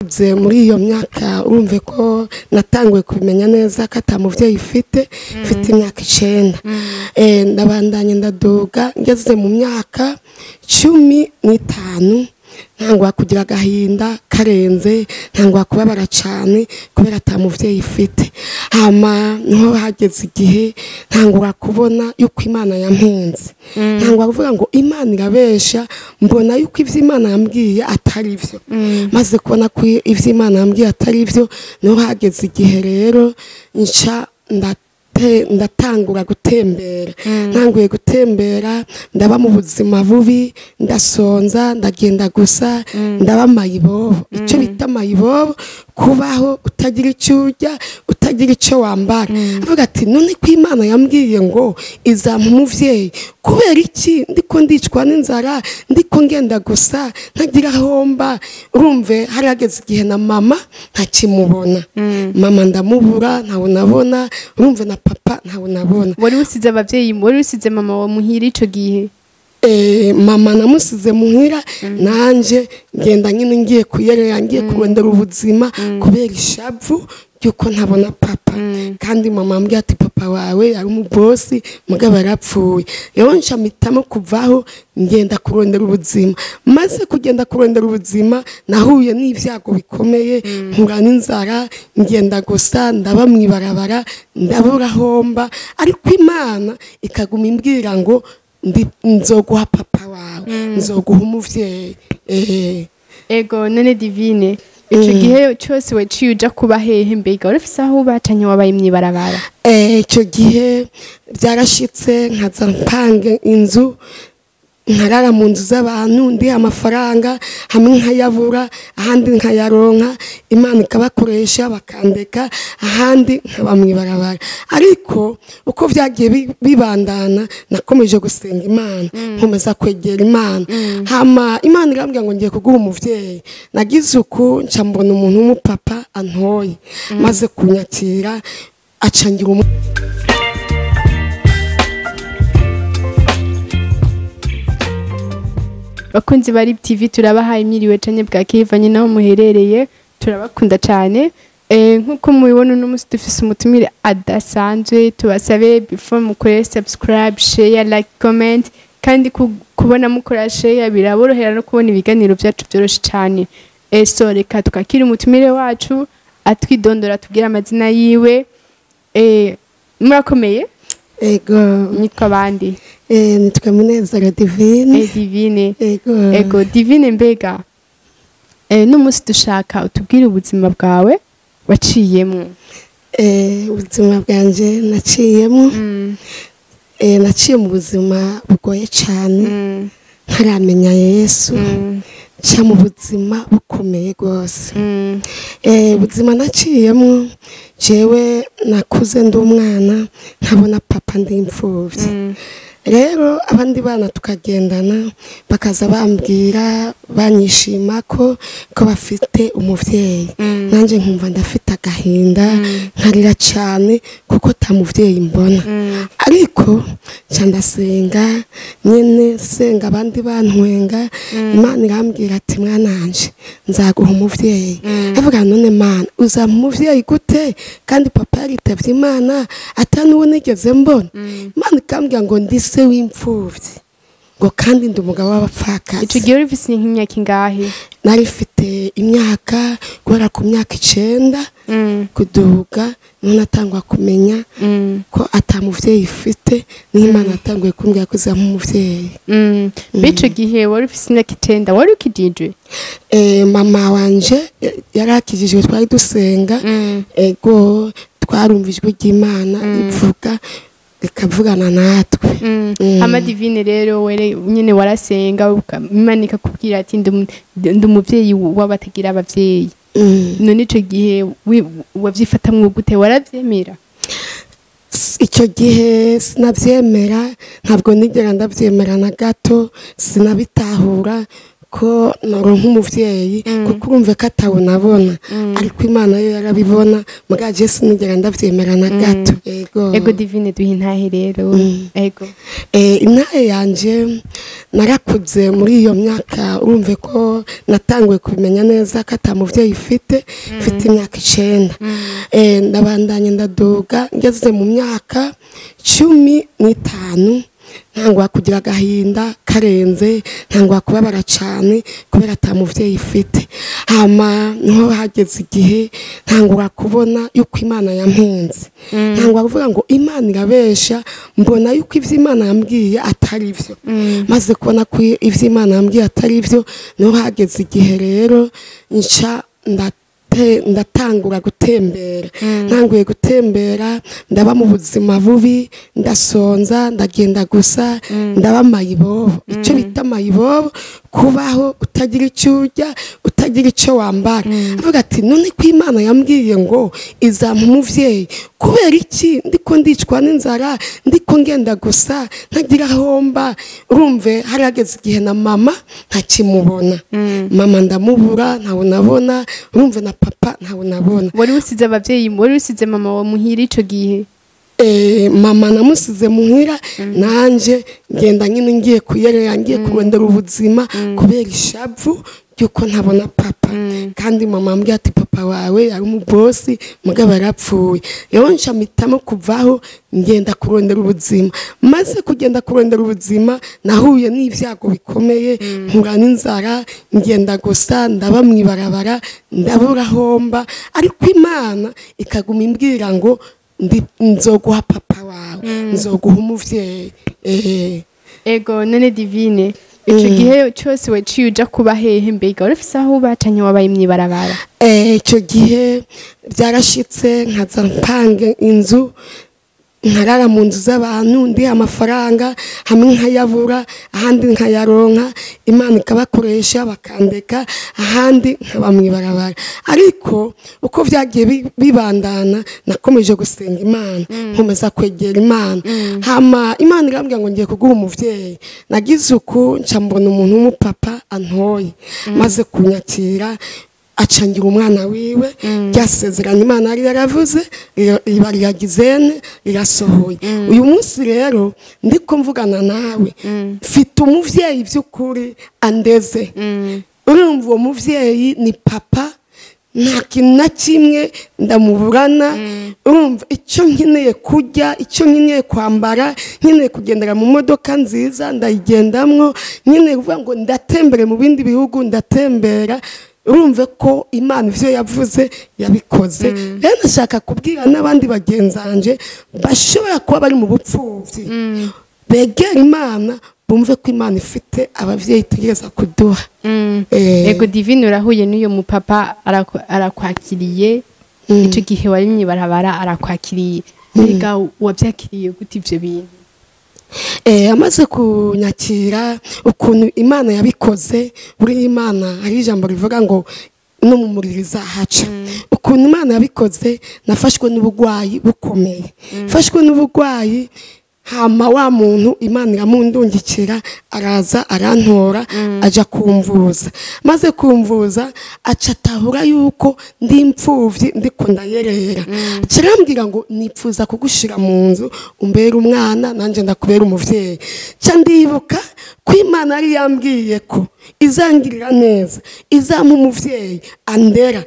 Muri iyo myaka urumve ko natanguye kubimenya neza ko ata muvyeyi mfite imyaka 9. Ndabandanye ndaduga ngeze mu myaka 15 ntangwa kugira agahinda karenze, ntangwa kubabara cyane kubera ata muvyeyi mfite. Hama niho hageze igihe ntangura kubona yuko Imana yampunze, ntangwa kuvuga ngo Imana irabesha, mbona yuko ivyo Imana yambwiye atari vyo. Maze kubona ko ivyo Imana yambwiye atari vyo, niho hageze igihe rero nca ndatangura gutembera. Ntanguye gutembera ndaba mu buzima bubi, ndasonza, ndagenda gusa, ndaba mayibobo. Icyo bita mayibobo, kubaho utagira icyo urya, utagira icyo wambara. Avuga ati none ko Imana yambwiye ngo izampa umuvyeyi, kubera iki ndiko ndicwa n'inzara, ndiko ngenda gusa ntagira homba? Urumve hari hageze igihe na mama ntakimubona, mama ndamubura, ntawe nabona, urumve na papa ntawe nabona. Wari usize abavyeyi, wari usize mama wa muhira ico gihe? Mama namusize muhira, nanje ngenda nyine ngiye kuyerera, ngiye kurondera ubuzima kubera ishavu yuko ntabona papa. Kandi mama ambwiye ati papa wawe ari umubosi mugabo yarapfuye. Rero nca mpitamo kuvaho ngenda kurondera ubuzima. Maze kugenda kurondera ubuzima nahuye n'ivyago bikomeye, mpura n'inzara, ngenda gusa, ndaba mwibarabara, ndabura homba, ariko Imana ikaguma imbwira ngo nzoguha papa wawe, nzoguha umuvyeyi. Ego none Divine, ico gihe cyose waciye uja kuba hehe? Mbega wari ufise aho uba canke wabaye mw'ibarabara? Ico gihe byarashitse nkaza mpange inzu, nkarara mu nzu z'abantu, ndi amafaranga hamwe nkayabura, ahandi nkayaronka, Imana ikabakoresha bakandeka, ahandi nkaba mw'ibarabara. Ariko uko vyagiye bibandana nakomeje gusenga Imana, nkomeza kwegera Imana. Hama Imana irambwira ngo ngiye kuguha umuvyeyi. Nagize uku nca mbona umuntu w'umupapa antoye, maze kunyakira acangira Bakunzi ba RIB TV, turabahaye imyiriwe canke bwakivanye naho muherereye, turabakunda cyane. Nkuko mubibona uno musi dufise umutumire adasanzwe. Tubasabe before mukore subscribe, share, like, comment, kandi kubona mukora share biraborohera no kubona ibiganiro byacu byoroshe cyane. So reka tukakira umutumire wacu atwidondora, tubwire amazina yiwe. Murakomeye? Ego. Nitwa bandi? Nitwa Munezero Divine. Divine. Ego. Ego Divine, mbega n'umunsi dushaka utubwire ubuzima bwawe waciyemo. Ubuzima bwanje naciyemo, naciye mu buzima bugoye cyane, ntaramenya Yesu, nca mu buzima bukomeye rwose. Ubuzima naciyemo, jewe nakuze ndi umwana ntabona papa, ndi imfuvyi. Rero abandi bana tukagendana bakaza bambwira banyishima ko bafite umuvyeyi, nanje nkumva ndafite agahinda, nkarira cyane kuko ta muvyeyi mbona. Ariko nca ndasenga nyene, senga abandi bantwenga, Imana irambwira ati mwananje nzaguha umuvyeyi. Avuga none Mana uzampa umuvyeyi gute kandi papa yaritavye Imana atanuwo nigeze mbona? Imana ikambwira ngo ndi se w'imfuvyi, ngo kandi ndi umugabo w'abapfakazi. Ico gihe wari ufise nk'imyaka ingahe? Nari mfite imyaka guhera ku myaka 9 kuduga, none atangwa kumenya ko ata muvyeyi mfite, n'Imana yatanguye kumbwira ko izampa umuvyeyi. Ico gihe wari ufise imyaka 9, wari ukijijwe? Mama wanje yarakijijwe, twari dusenga. Ego, twarumva ijwi ry'Imana ivuga, ikavugana natwe. Hama Divine rero were nyene warasenga, Imana ikakubwira ati ndi umuvyeyi w'abatagira abavyeyi. None ico gihe wavyifatamwo gute? Waravyemera? Icyo gihe sinavyemera, ntabwo nigera ndavyemera na gato, sinabitahura ko noronka umuvyeyi, kuko urumve ko atawunabona, ariko Imana yo yarabibona, muga je sinigera ndavyemera na gato. Ego. Ego Divine, duhe intahe rero. Ego. Intahe yanje, narakuze muri iyo myaka, urumve ko natanguye kubimenya neza ko ata muvyeyi mfite imyaka 9. Ndabandanye ndaduga, ngeze mu myaka 15 ntangwa kugira agahinda karenze, ntangwa kubabara cyane kubera ata muvyeyi mfite. Hama niho hageze igihe ntangura kubona yuko Imana yampenze, ntangwa kuvuga ngo Imana irabesha, mbona yuko ivyo Imana yambwiye atari vyo. Maze kubona ko ivyo Imana yambwiye atari vyo, niho hageze igihe rero nca ndatangura gutembera. Ntanguye gutembera, ndaba mu buzima bubi, ndasonza, ndagenda gusa, ndaba mayibobo. Icyo bita mayibobo, kubaho utagira icyo urya, utagira icyo wambara. Avuga ati none ko Imana yambwiye ngo izampa umuvyeyi, kubera iki ndiko ndicwa n'inzara, ndiko ngenda gusa, ntagira homba? Urumve hari hageze igihe na mama ntakimubona, mama ndamubura, ntawe nabona, urumve na papa ntawe nabona. Wari usize abavyeyi, wari usize mama wa muhira ico gihe? Mama namusize muhira, nanje ngenda nyine ngiye kuyerera, ngiye kurondera ubuzima kubera ishavu ry'uko ntabona papa. Kandi mama ambwiye ati papa wawe ari umubosi, mugabo yarapfuye. Rero nca mpitamo kuvaho, ngenda kurondera ubuzima. Maze kugenda kurondera ubuzima, nahuye n'ibyago bikomeye, mpura n'inzara, ngenda gusa, ndaba mw'ibarabara, ndabura homba, ariko Imana ikaguma imbwira ngo nzoguha papa wawe, nzoguha umuvyeyi. Ego, none Divine, ico gihe cyose waciye uja kuba hehe? Mbega wari ufise aho uba canke wabaye mw'ibarabara? Icyo gihe byarashitse nkaza mpange inzu, nkarara mu nzu z'abantu, ndiha amafaranga, hamwe nkayabura, ahandi nkayaronka, Imana ikabakoresha bakandeka, ahandi nkaba mw'ibarabara. Ariko uko vyagiye bibandana, nakomeje gusenga Imana, nkomeza kwegera Imana. Hama Imana irambwira ngo ngiye kuguha umuvyeyi. Nagize uku, nca mbona umuntu w'umupapa antoye, maze kunyakira acangira umwana wiwe. Ryasezeranye Imana yari yaravuze riba riragizene, rirasohoye. Uyu munsi rero ndiko mvugana nawe, mfite umuvyeyi vy'ukuri andeze. Urumva uwo muvyeyi ni papa, nta kintu na kimwe ndamuburana. Urumva icyo nkeneye kurya, icyo nkeneye kwambara, nkeneye kugendera mu modoka nziza ndayigendamwo, nkeneye kuvuga ngo ndatembere mu bindi bihugu ndatembera. Urumve ko Imana ivyo yavuze yabikoze. Rero ndashaka kubwira n'abandi bagenzanje bashobora kuba bari mu bupfuvyi, begera Imana, bumve ko Imana ifite abavyeyi itegereza kuduha. Ego Divine, urahuye n'uyo mupapa, arakwakiriye. Ico gihe wari mw'ibarabara, arakwakiriye. Mbega wavyakiriye gute ivyo bintu? Amaze kunyakira, ukuntu Imana yabikoze, buri Imana hari ijambo rivuga ngo no mu muriro izahaca. Ukuntu Imana yabikoze, nafashwe n'ubugwayi bukomeye, mfashwe n'ubugwayi, hama wa muntu Imana iramundungikira, araza arantora, aja kumvuza. Maze kumvuza, aca atahura yuko ndi imfuvyi, ndiko ndayerera. Aca arambwira ngo nipfuza kugushira mu nzu, umbere umwana, nanje ndakubera umuvyeyi. Ca ndibuka ko Imana yari yambwiye ko izangirira neza, izampa umuvyeyi andera,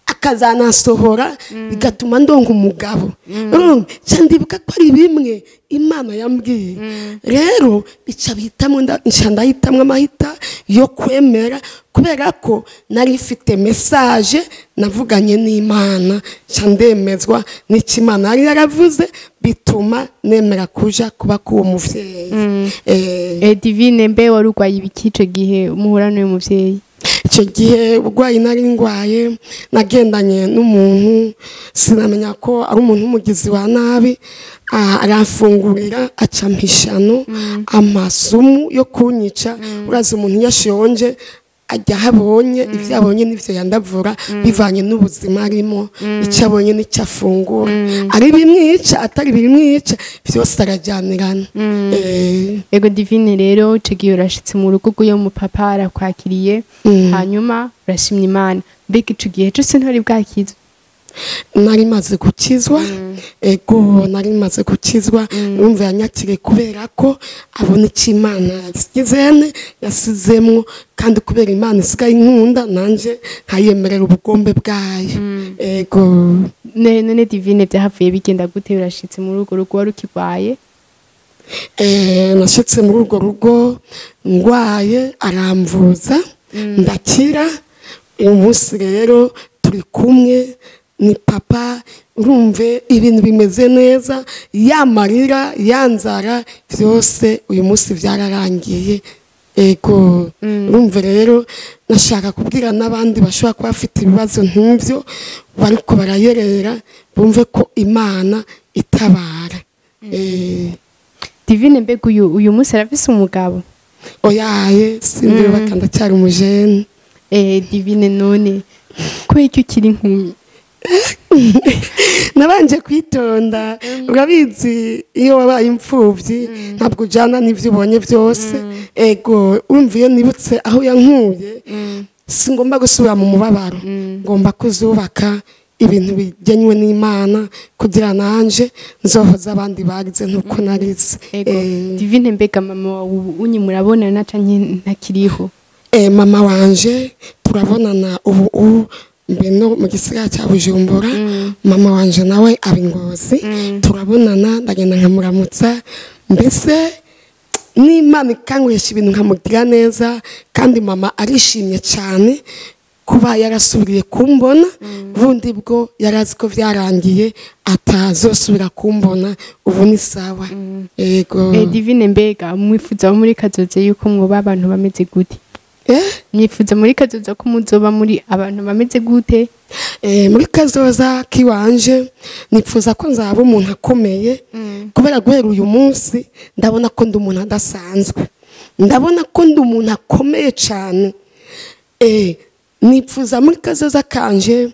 akazanasohora, bigatuma ndonka umugabo. Urumva ca ndibuka ko ari bimwe Imana yambwiye. Rero bica bihitamwo, nca ndahitamwo amahita yo kwemera, kubera ko nari mfite message navuganye n'Imana, nca ndemezwa n'icyo Imana yari yaravuze, bituma nemera kuja kuba k'uwo muvyeyi. Divine, mbe wari urwaye ibiki ico gihe muhura n'uyo muvyeyi? Icyo gihe uburwayi nari ndwaye, nagendanye n'umuntu, sinamenya ko ari umuntu w'umugizi wa nabi, aramfungurira, aca mpishano amasumu yo kunyica. Urazi umuntu iyo ashonje Ajya aho abonye, ivyo abonye n'ivyo yandavura, bivanye n'ubuzima arimo, icyo abonye n'icyo afungura, ari bimwica atari bimwica, vyose arajyanirana. Ego Divine, rero ico gihe urashitse mu rugo rw'uyo mupapa, arakwakiriye, hanyuma urashimye Imana. Mbega ico gihe cose ntwari bwakizwe? Nari maze gukizwa, ego, nari maze gukizwa. Urumva yanyakiriye kubera ko abona icyo Imana yasizene yasizemwo, kandi kubera Imana isigaye inkunda, nanje nkayemerera ubugombe bwayo, ego. None Divine, byahavuye bigenda gute? Urashitse muri urwo rugo wari ukirwaye? Nashitse muri urwo rugo ngwaye, aramvuza ndakira. Uyu munsi rero turi kumwe, ni papa. Urumve ibintu bimeze neza, ya marira, ya nzara, byose uyu munsi byararangiye, ego. Urumve rero nashaka kubwira n'abandi bashobora kuba bafite ibibazo nk'ibyo bariko barayerera, bumve ko Imana itabara. Divine, mbega uyu munsi arafise umugabo? Oyaye, sindubaka, ndacyari umujene. Divine, none kubera icyo ukiri inkumi? Nabanje kwitonda. Urabizi, iyo wabaye imfubyi ntabwo ujyana n'ibyo ubonye byose, ego. Urumva iyo nibutse aho yankuye, singomba gusubira mu mubabaro. Ngomba kuzubaka ibintu bigenywe n'Imana kugira nanje nzohoza abandi barize nkuko narize. Ego. Divine, mbega mama wawe ubu unyi murabonana canke ntakiriho? Mama wanje turabonana ubu mbe no mu gisagara cya Bujumbura. Mama wanje nawe aba i Ngozi. Turabonana, ndagenda nkamuramutsa, mbese n'Imana ikankoresha ibintu nkamugira neza, kandi mama arishimye cyane kuba yarasubiriye kumbona. Bundi bwo yari azi ko byarangiye, atazosubira kumbona. Ubu ni sawa, yego. Divine, mbega mwifuza muri kazoza yuko mwoba abantu bameze gute? Mwifuza muri kazoza ko muzoba muri abantu bameze gute? Muri kazoza kiwanje nipfuza ko nzaba umuntu akomeye, kubera guhera uyu munsi ndabona ko ndi umuntu adasanzwe, ndabona ko ndi umuntu akomeye cyane. Nipfuza muri kazoza kanje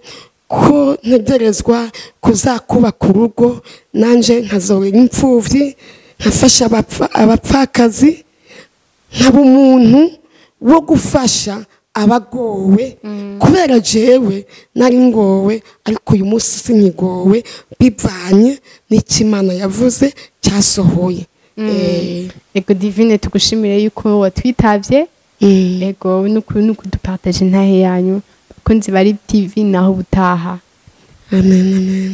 ko ntegerezwa kuzakubaka urugo, nanje nkazorera imfuvyi, nkafasha abapfakazi, nkaba umuntu wo gufasha abagowe, kubera jewe nari ngowe, ariko uyu munsi sinkigowe, bivanye n'icyo Imana yavuze cyasohoye. Ego Divine, tugushimire yuko watwitavye. Ego, nukudupartage intahe yanyu. Bakunzi bari TV, naho butaha. Amen, amen.